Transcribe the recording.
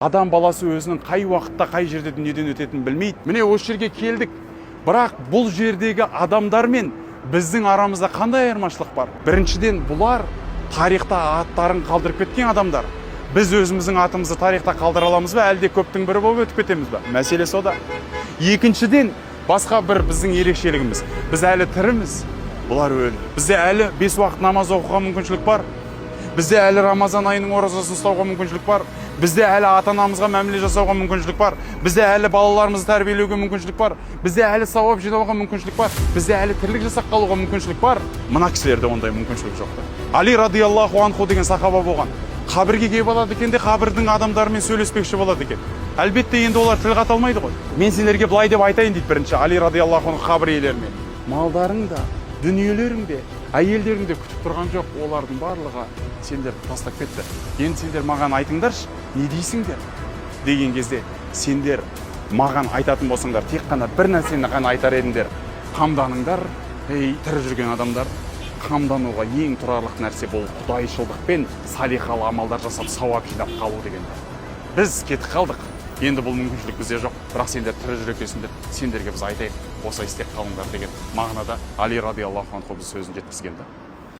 Адам баласы өзінің қай уақытта, қай жерде дүниеден өтетінін білмейді. Міне, осы жерге келдік, бірақ бұл жердегі адамдармен біздің арамызда қандай айырмашылық бар? Біріншіден, бұлар тарихта аттарын қалдырып кеткен адамдар. Біз өзіміздің атымызды тарихта қалдыра аламыз ба, әлде көптің бірі болып өтіп кетеміз ба? Мәселе сода. Екіншіден, басқа бір біздің ерекшелігіміз: біз әлі тіріміз, бұлар өлі. Бізде әлі бес уақыт намаз оқуға мүмкіншілік бар, бізде әлі Рамазан айының оразасын ұстауға мүмкіншілік бар, бізде әлі ата анамызға мәміле жасауға мүмкіншілік бар, бізде әлі балаларымызды тәрбиелеуге мүмкіншілік бар, бізде әлі сауап жинауға мүмкіншілік бар, бізде әлі тірлік жасап қалуға мүмкіншілік бар. Мына кісілерде ондай мүмкіншілік жоқ та. Али радиаллаху анху деген сахаба болған. Қабірге келіп алады екен де, қабірдің адамдарымен сөйлеспекші болады екен. Әлбетте, енді олар тіл қата алмайды ғой. «Мен сендерге былай деп айтайын, – дейді бірінші Али радиаллаху анху қабір иелеріне, – малдарың да, дүниелерің де, әйелдерің де күтіп тұрған жоқ. Олардың барлығы сендерді тастап кетті. Енді сендер маған айтыңдаршы, не дейсіңдер?» деген кезде, «Сендер маған айтатын болсаңдар, тек қана бір нәрсені ғана айтар едіңдер: қамданыңдар, ей, тірі жүрген адамдар. Қамдануға ең тұрарлық нәрсе бұл құдайшылдық пен салихалы амалдар жасап, сауап жинап қалу» дегенде. «Біз кетіп қалдық, енді бұл мүмкіншілік бізде жоқ, бірақ сендер тірі жүр екенсіңдер, сендерге біз айтайық, осылай істеп қалыңдар» деген мағынада Али радиаллаху анху біз сөзін жеткізген да.